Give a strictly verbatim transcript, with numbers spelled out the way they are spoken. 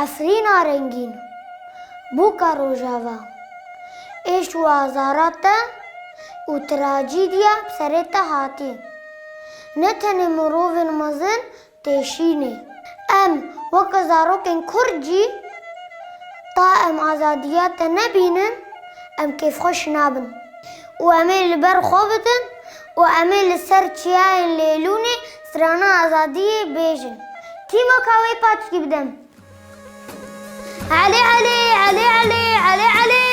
Efrîna rengîn, bûka rojava, êş û azara te û trajîdiya bi serê te hatî. Ne tenê mirovên mezin têşînê. Em weke zarokên kurd jî, ta em azadiya te nebînin, em kêfxweş nabin. Û em ê li ber xwe bidin û em ê li ser çiyayên Lêlûnê strana azadiyê bêjin. Kî weka wê paçkî bidem? Elî Elî, Elî Elî, Elî Elî.